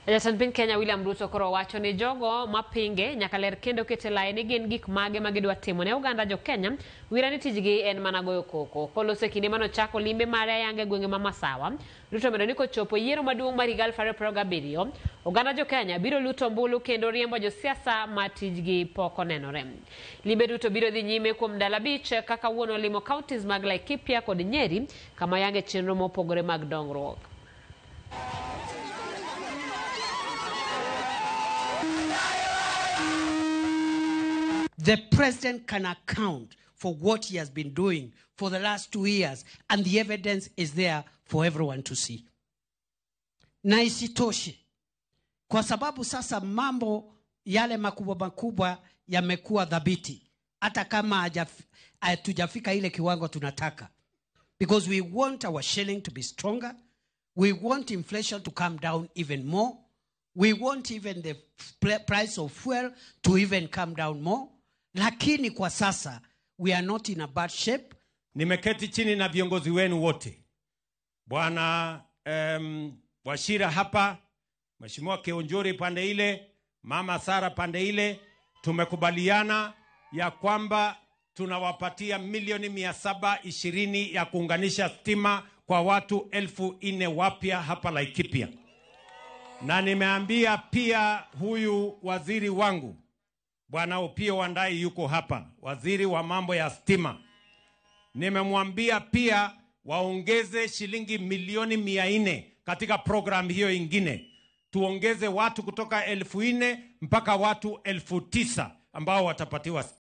Jatend piny Kenya William Ruto koro wacho ni jogo mapinge nyaka ler kendo kete lai ni gin gik mage ma gidwa timo ne oganda jo Kenya wira ni tijgi en mana goyo koko. Koloso e kinde manochako limbe mare ayanga e gwenge ma Masawa, Ruto omedo ni kochopo yiero maduong' mar higa 2027, oganda jo Kenya biro luto ombulu kendo riembo josiasa ma tijgi pok onenore. Limbe duto biro dhi nyime kuom ndalo 5 kaka kawuono olimo counties mag Laikipia kod Nyeri kama oyange chenro mopogore mag dongruok. The president can account for what he has been doing for the last 2 years, and the evidence is there for everyone to see. Na isitoshe, kwa sababu sasa mambo yale makubwa makubwa yamekuwa dhabiti, hata kama hatujafika ile kiwango tunataka. Because we want our shilling to be stronger, we want inflation to come down even more, we want even the price of fuel to even come down more. Lakini kwa sasa we are not in a bad shape. Nimeketi chini na viongozi wenu wote. Bwana Wachira hapa, Mheshimiwa Kiunjuri pande ile, Mama Sara pande ile, tumekubaliana ya kwamba tunawapatia milioni 720 ya kuunganisha stima kwa watu 4,000 wapya hapa Laikipia. Na nimeambia pia huyu waziri wangu Bwana Opiyo Wandayi yuko hapa, waziri wa mambo ya stima. Nimemwambia pia waongeze shilingi milioni 400 katika program hiyo ingine. Tuongeze watu kutoka 4,000 mpaka watu 9,000 ambao watapatiwa stima.